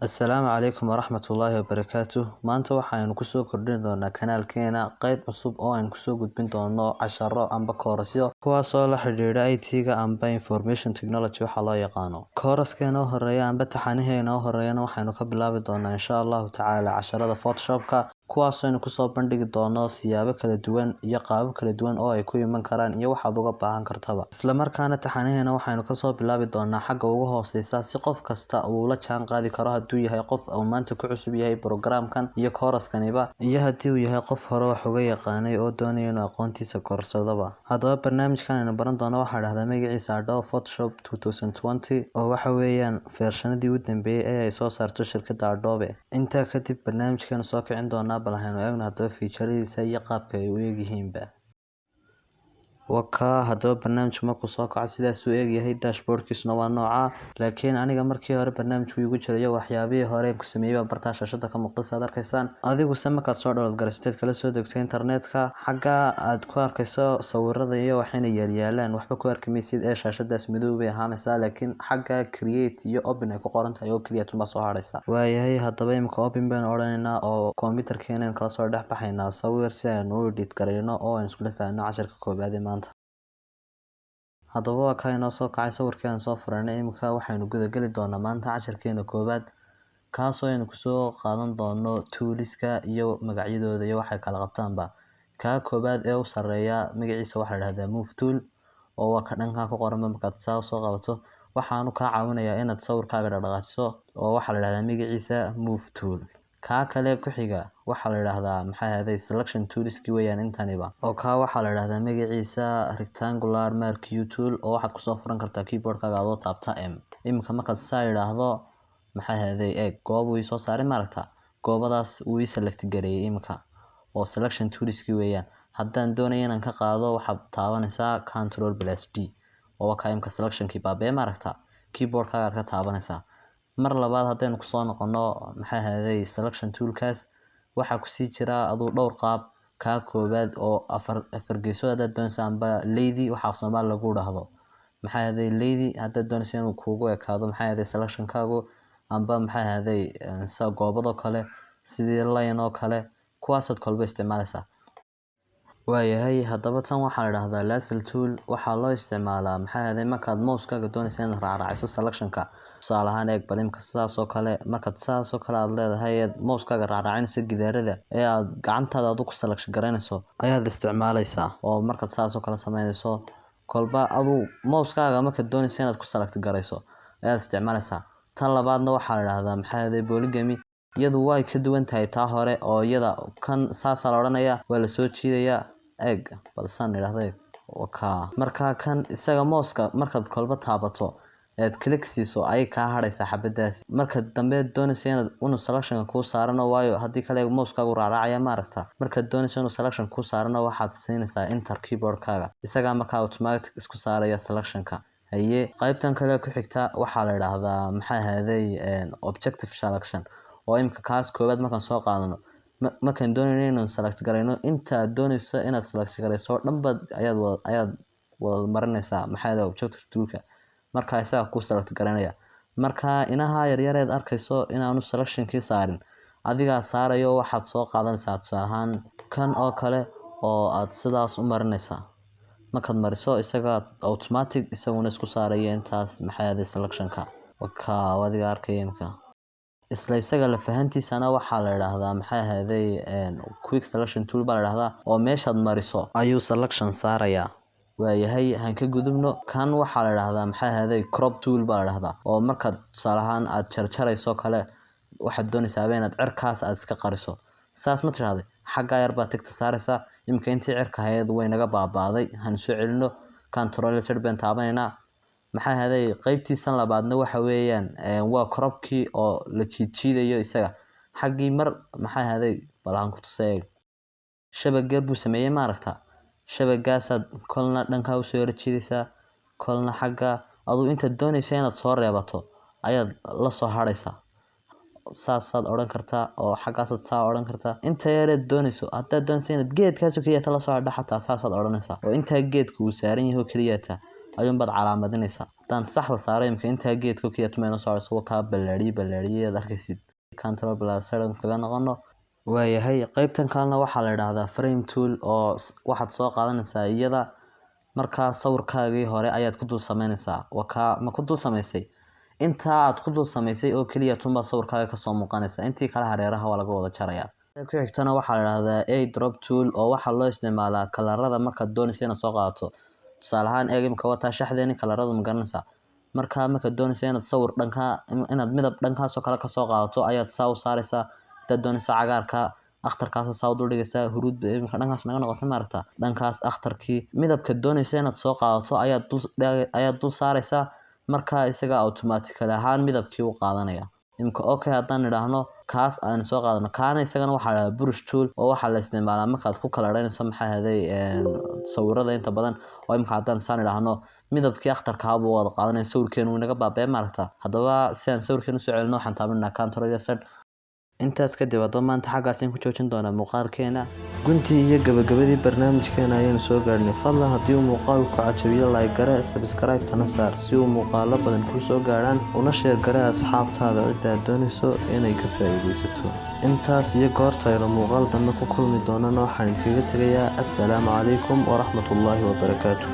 Asalaamu calaykum waraxmatullaahi wabarakaatuh. Maanta waxaynu kusoo kordhin doonaa kanaalkeena qeyb cusub oo aynu kusoo gudbin doono casharo amba koorasyo, kuwaasoo la xidhiidha IT-ga amba information technology waxaa loo yaqaano. Kooraskeena u horeeya amba taxanaheena u horeeyana waxaynu ka bilaabi doonaa, insha Allahu tacaala, casharada Photoshopka, kuwaasoo aynu kusoo bandhigi doono siyaabo kala duwan iyo qaabab kala duwan oo ay ku iman karaan iyo waxaad uga baahan kartaba. Isla markaana taxanaheena waxaynu kasoo bilaabi doonaa xagga ugu hooseysa, si qof kasta uu la jaan qaadi karo, hadduu yahay qof uu maanta ku cusub yahay programkan iyo kooraskaniba, iyo haddii uu yahay qof hore wax uga yaqaanay oo doonaya inuu aqoontiisa kororsadoba. Haddaba barnaamijkan aynu baran doono waxaa dhahdaa magaciisa Adobe Photoshop 2020, oo waxa weeyaan versionadii u dambeeyay ee ay soo saarto shirkadda Adobe. Intaa kadib barnaamijkeenu soo kicin doonaa. Bal haynu eegno haddaba featuradiisa iyo qaabka ay u egyihiinba. Waka haddaba barnaamijku markuu soo kaco sidaas uu eegyahay, dashboardkiisuna waa nooca. Laakiin aniga markii hore barnaamijku igu jirayo, waxyaabihii hore ku sameeyey baa bartaa shaashada ka muuqda, saad arkaysaan. Adiguse markaad soo download garaysateed kala soo degto internetka, xagga aad ku arkayso sawirada iyo waxayna yaalyaalaan waxba ku arki maysid ee shaashadaas madow bay ahaanaysaa, laakiin xagga create iyo open ay ku qoran tahay oo keliya tunbaa soo haraysa. Waayahay, haddaba imika open baynu odhanaynaa oo computerkeena aynu kala soo dhex baxaynaa sawir si aynu u edit garayno oo aynu iskula fahanno casharka koobaad ee maanta. Haddaba waa kaa inoo soo kacay sawirkii aan soo furanay. Imika waxaynu guda geli doonaa maanta casharkeena koobaad, kaasoo aynu kusoo qaadan doono toolska iyo magacyadooda iyo waxay kala qabtaanba. Kaa koobaad ee u sareeya magaciisa waxaa la dhahdaa move tool, oo waa ka dhankaa ku qoran. Markaad saa usoo qabato, waxaanu kaa caawinayaa inaad sawirkaaga dhaqdhaqaajiso, oo waxaa la dhahdaa magaciisa move tool. Kaa kale ku xiga waxaa la yidhaahdaa, maxay ahaaday, selection toolski weeyaan intaniba, oo kaa waxaa la yidhahdaa magaciisa rectangular marquee tool, oo waxaad kusoo furan kartaa keyboardkaaga adoo taabta M. Iminka markaad saa yidhaahdo, maxay ahaaday, eeg, goob uu soo saaray, maaragta? Goobadaas wuu ii select gareeyay iminka, oo selection toolski weeyaan. Haddaan doonayo inaan ka qaado, waxaad taabanaysaa control plus D, oo waa kaa imika selectionkii baabee, maaragta? Keyboardkaaga aad ka taabanaysaa. Mar labaad haddaynu kusoo noqono, maxay ahaaday, selection toolkaas waxaa kusii jira aduu dhowr qaab. Kaa koowaad oo afar afar geesood haddaad doonayso, amba leydi waxa af Soomaali lagu dhahdo, maxay ahaaday, leydi haddaad doonayso inuu kuugu ekaado, maxay ahaaday, selectionkaagu, amba maxay ahaaday, sa goobadoo kale, sidii line oo kale, kuwaasaad kolba isticmaalaysaa. Waayahay, haddaba tan waxaa la dhahdaa lasso tool. Waxaa loo isticmaalaa, maxay ahaaday, markaad mousekaaga doonaysa inaad raacraaciso selectionka. Tusaale ahaan, eeg bal imika sidaas oo kale, markaad sidaas oo kale aad leedahay eed mousekaaga raacraacinayso gidaarada ee aad gacantaada adu ku selection garaynayso ayaad isticmaalaysaa. Oo markaad saas oo kale sameynayso, kolba aduu mousekaaga markaad doonayso inaad ku select garayso ayaad isticmaalaysaa. Tan labaadna waxaa la dhahdaa, maxay ahaaday, polygon. Iyadu way ka duwan tahay taa hore, oo iyada kan saasaa la odhanayaa, waa lasoo jiidayaa. Eeg bal saan idhahda, eeg, ka marka kan isaga mouseka markaad kolba taabato eed click siiso ayay kaa hadhaysaa xabadaasi. Marka dambe doonayso inaad inuu selectionka kuu saarano, waayo haddii kale mousekaagu raaraacaya, maaragta? Markaad doonayso inuu selection kuu saarano, waxaad siinaysaa enter keyboardkaaga, isagaa markaa automatic isku saaraya selectionka. Haye, qaybtan kale ku xigta waxaa la idhaahdaa, maxay ahaaday, objective selection. Oo imika kaas koowaad markaan soo qaadano, markaan doonayno inaan select garayno, inta aad doonayso inaad select garayso oo dhan baad ayaad wada marinaysaa, maxay ahaaday, objective toolka. Marka isaga ku select garanaya. Marka inaha yaryareed arkayso inaanu selectionkii saarin, adigaa saarayo. Waxaad soo qaadanaysaa tusaale ahaan kan oo kale, oo aad sidaas u marinaysaa. Markaad mariso, isaga automatic isaguna isku saaraya intaas, maxay ahaaday, selectionka. Waka adiga arkaya imika. Isla isaga la fahantiisana waxaa la idhaahdaa, maxay ahaaday, quick selection tool baa la idhahdaa, oo meeshaad mariso ayuu selection saarayaa. Waayahay, han ka gudubno. Kan waxaa la idhahdaa, maxay ahaaday, crop tool baa la idhahdaa, oo markaad tusaale ahaan aad jarjarayso kale, waxaad doonaysaaba inaad cirkaas aad iska qariso. Saas ma tidhahday? Xaggaa yar baad tigta saaraysaa. Iminka intii cirka ahayd way naga baabaaday. Han soo celino, control Z baan taabanaynaa. Maxay ahaaday, qaybtiisan labaadna waxa weeyaan waa cropkii oo la jiidjiidayo isaga xaggii mar. Maxay ahaaday, bal aan ku tusay. Shabag yar buu sameeyey, maaragta? Shabagaasaad kolna dhankaa usoo yara jiidaysaa, kolna xagga. Aduu intaad doonayso inaad soo reebato ayaad la soo hadhaysaa. Saasaad odhan kartaa oo xaggaasaad saa odhan kartaa. Inta yareed doonayso, haddaad doonayso inaad geedkaasoo keliyata lasoo hadho, xataa saasaad odhanaysaa, oo intaa geedka uu saaran yahay oo keliyata ayuunbaad calaamadinaysaa. Haddaan saxda saaro imika, intaa geedka oo keliyata mayna soo hadhayso. Kaa ballaadhiyey, ballaadhiyey aad arkaysid. Control plus Z kaga noqono. Waayahay, qeybtan kalena waxaa la idhaahdaa frame tool, oo waxaad soo qaadanaysaa iyada. Markaa sawirkaagii hore ayaad ku dul sameynaysaa. Wakaa ma ku dul samaysay? Intaa aad ku dul samaysay oo keliya tunbaa sawirkaaga kasoo muuqanaysa. Intii kale hareeraha waa laga wada jarayaa. Ku xigtana waxaa la idhahdaa eyedrop tool, oo waxaa loo isticmaalaa colorada markaad doonayso inaad soo qaadato. Tusaale ahaan, eeg, imika wataa shaxdeeni colorada, ma garanaysaa? Markaa markaad doonayso inaad sawir dhanka, inaad midab dhankaasoo kale kasoo qaadato, ayaad saa u saaraysaa. Haddaad doonayso cagaarka, akhtarkaasa saa u duldhigaysaa. Huruud imika dhankaas naga noqotay, maaragta? Dhankaas akhtarkii midabka doonaysa inaad soo qaadato ayaad dul saaraysaa. Markaa isaga automatically ahaan midabkii u qaadanaya. Imika okay haddaan idhaahno, kaas aan soo qaadano. Kaana isagana waxaa la brush tool, oo waxaa la isticmaalaa markaad ku kalaranayso, maxaa haday, sawirada inta badan. Oo imika haddaan saan idhaahno, midabkii akhtarkaa buu wada qaadanaya, sawirkeenu wuu naga baaba'ay, maaragta? Haddaba si aan sawirkeenu usoo celino, waxaan taabanaa Control Z. Intaas kadib, haddaba maanta xaggaas ayaan ku joojin doonaa muuqaalkeena. Guntii iyo gabagabadii barnaamijkeena ayaynu soo gaadhnay. Fadlan haddii uu muuqaalku ku cajabiyo, like gare, subscribe tana saar si uu muuqaalo badan kuu soo gaadhaan, una share gare asxaabtaada cidda aad doonayso inay ka faa'iidaysato. Intaas iyo goortaynu muuqaal dambe ku kulmi doonana, waxaan idinkaga tegayaa assalaamu calaykum waraxmatullaahi wabarakaatu.